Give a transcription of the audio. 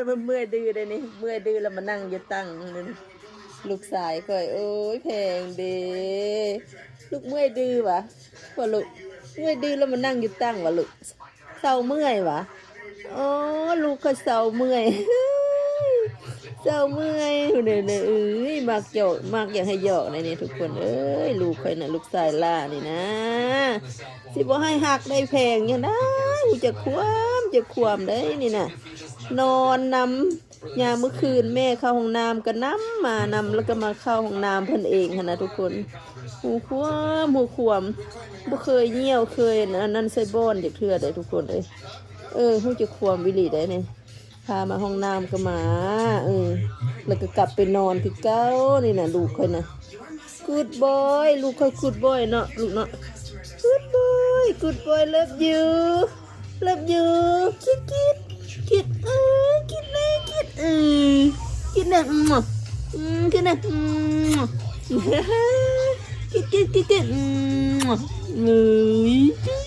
ມັນເມື່ອຍດື້ໄດ໋ນີ້ ເມື່ອຍດື້ແລ້ວມານັ່ງຢູ່ຕັ່ງນີ້ ລູກຊາຍຂ້ອຍ. ໂອ້ຍ ແພງເດ້ ລູກເມື່ອຍດື້ຫວາ ບໍ່ລູກ ເມື່ອຍດື້ແລ້ວມານັ່ງຢູ່ຕັ່ງຫວາລູກ ເຊົາເມື່ອຍຫວາ. ອໍ ລູກຂ້ອຍເຊົາເມື່ອຍ ເຊົາເມື່ອຍ ເອີຍ ມັກຢອກ ມັກຢາກໃຫ້ຢອກໃດ໋ນີ້ທຸກຄົນເອີຍ. ລູກຂ້ອຍນະ ລູກຊາຍຫຼ້ານີ້ນະ ຊິບໍ່ໃຫ້ຮັກໄດ້ແພງຫຍັງນະ ຮູ້ຈັກຄວາມ ຈັກຄວາມໄດ໋ນີ້ນະ ນອນນຳ ຍາມມື້ຄືນແມ່ເຂົ້າຫ້ອງນ້ຳກໍນຳມານຳ ແລ້ວກໍມາເຂົ້າຫ້ອງນ້ຳເພິ່ນເອງຫັ້ນນະທຸກຄົນ. ຮູ້ຄວາມ ຮູ້ຄວາມ ບໍ່ເຄີຍຍ່ຽວ ເຄີຍອັນນັ້ນໃສ່ບ່ອນຈັກເທື່ອໃດ໋ທຸກຄົນເອີຍ. ເອີ ຮູ້ຈັກຄວາມອີ່ຫຼີໄດ໋ນີ້ ພາມາຫ້ອງນ້ຳກໍມາ ເອີ ແລ້ວກໍກັບໄປນອນຄືເກົ່ານີ້ນະ ລູກຂ້ອຍນະ. Good boy ລູກຂ້ອຍ Good boy ເນາະ ລູກເນາະ. Good boy Good boy Love you Love you ຄິດ ຄິດ ຄິດ ເອີ ຄິດແນ່ ຄິດ ເອີ ຄິດແນ່ ອືມ ອືມ ຄິດແນ່ ອືມ ຄິດ ຄິດ ຄິດ ຄິດ ອືມ ເອີຍ.